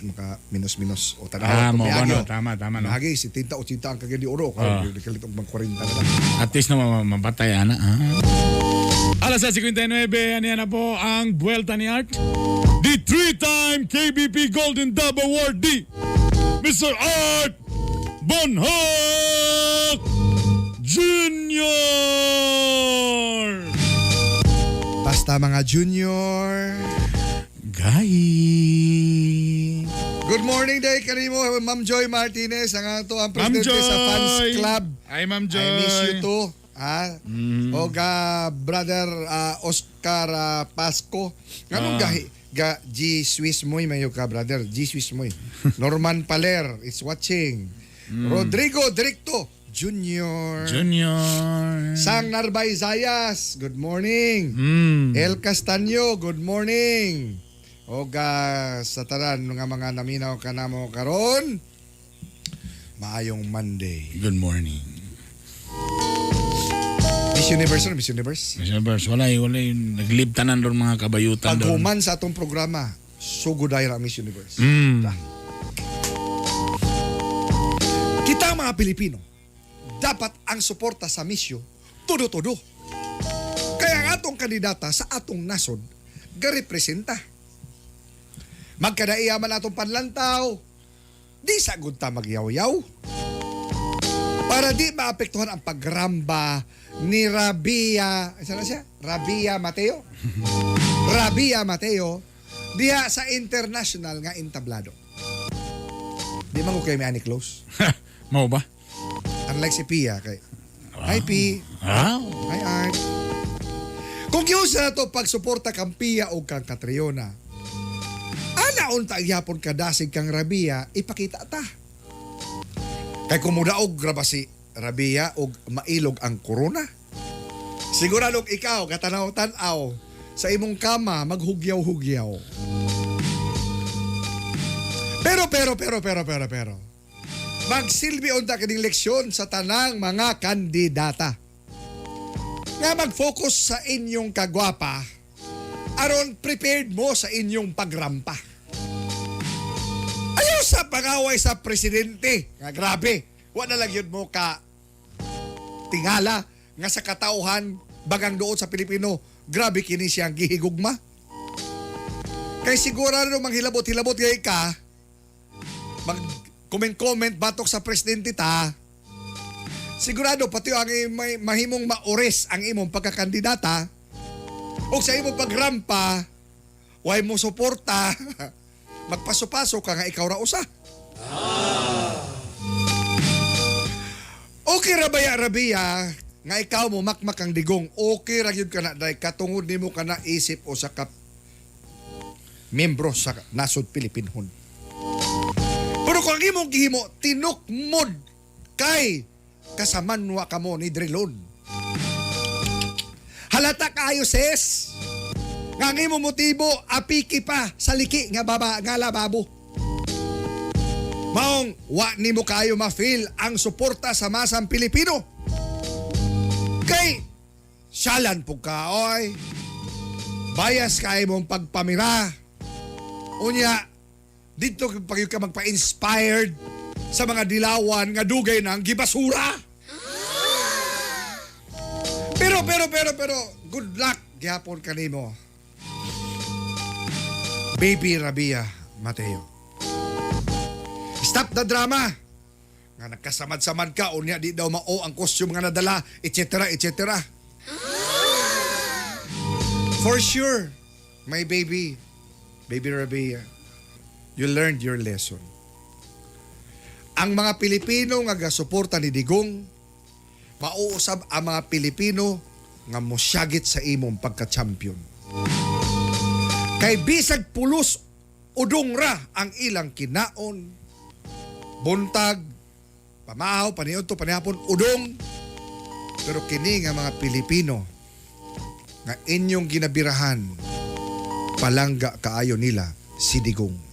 least maka minus-minus o tanaw. Ah, Kung mo miagi, no, oh. tama, tama no. Miagi, 70 80 ang Cagayan de Oro. Karon kalit og mag 40 na lang. At least na mapatay ana. Ah. Alas 59, ano na po ang Buelta ni Art? The three-time KBP Golden Dove Awardee, Mr. Art Bonhoc Jr. Basta mga junior. Gahi. Good morning day kanimo, Ma'am Joy Martinez, ang ato ang Ma'am presidente Joy. sa fans club. Ay, Ma'am Joy. I miss you too. Ha? O ga brother Oscar Pasco. Nganong gahi ga G Swiss moy mayo ka, brother G Swiss moy. Norman Paler is watching. Rodrigo Directo Junior. Junior. Sang Narbay Zayas, good morning. El Castaño, good morning. O ga sa tanan nga mga naminaw kanamo karon, maayong Monday. Good morning. Miss Universe, ano Miss Universe? Miss Universe, wala eh, wala yung naglib tanan doon mga kabayutan doon. Paghuman sa atong programa, sugod ang Miss Universe. Kita mga Pilipino, dapat ang suporta sa misyo todo-todo. Kaya ang atong kandidata sa atong nasod, garepresenta. Magkadaiya man atong panlantaw, di sagud ta magyaw-yaw. Para di maapektuhan ang pagramba ni Rabia, saan na siya? Rabia Mateo? Rabia Mateo, diha sa international nga entablado. Di man ko kay may ani close. Mao ba? Unlike si Pia kay Hi P. Ah. Hi Art. Kung giusa na to pagsuporta kang Pia o kang Catriona, ana unta gyapon kadasig kang Rabia, ipakita ta. Kay kung mudaog ra ba si Rabia og mailog ang corona? Siguradong ikaw katanaw-tanaw sa imong kama maghugyaw-hugyaw. Pero pero pero pero pero pero magsilbi unta kining leksyon sa tanang mga kandidata nga mag-focus sa inyong kagwapa aron prepared mo sa inyong pagrampa. Ayaw sa pangaway sa presidente. Nga grabe. Wa na lang yun mo ka tingala nga sa katauhan bagang doon sa Pilipino. Grabe kini siyang gihigugma. Kay sigurado manghilabot-hilabot kay ka mag comment-comment batok sa presidente ta. Sigurado pati ang may mahimong maores ang imong pagkakandidata o sa imong pagrampa, way mo suporta, magpaso-paso ka nga ikaw ra usa. Okay ra ba ya, Rabia, nga ikaw mo makmak ang digong? Okay ra gyud ka na dahil katungod nimo ka na isip o sa ka membro sa nasod Pilipinhon. Pero kung ang imong gihimo tinukmod kay kasamanwa kamo ni Drilon. Halata kaayo ses. Nga ang imong motibo apiki pa sa liki nga baba nga lababo. Maong wa nimo kaayo ma-feel ang suporta sa masang Pilipino. Kay syalan pug ka oy. Bias kay mong pagpamira. Unya dito pag ka magpa-inspired sa mga dilawan nga dugay nang gibasura. Pero pero pero pero good luck gyapon kanimo. Baby Rabia Mateo. Stop the drama. Nga nagkasamad-samad ka unya di daw mao ang costume nga nadala, etc. etc. For sure, my baby, Baby Rabia, you learned your lesson. Ang mga Pilipino nga gasuporta ni Digong, mauusab ang mga Pilipino nga mosyagit sa imong pagka-champion. Kay bisag pulos udong ra ang ilang kinaon, buntag, pamahaw, paniudto, panihapon, udong. Pero kini nga mga Pilipino nga inyong ginabirahan, palangga kaayo nila si Digong.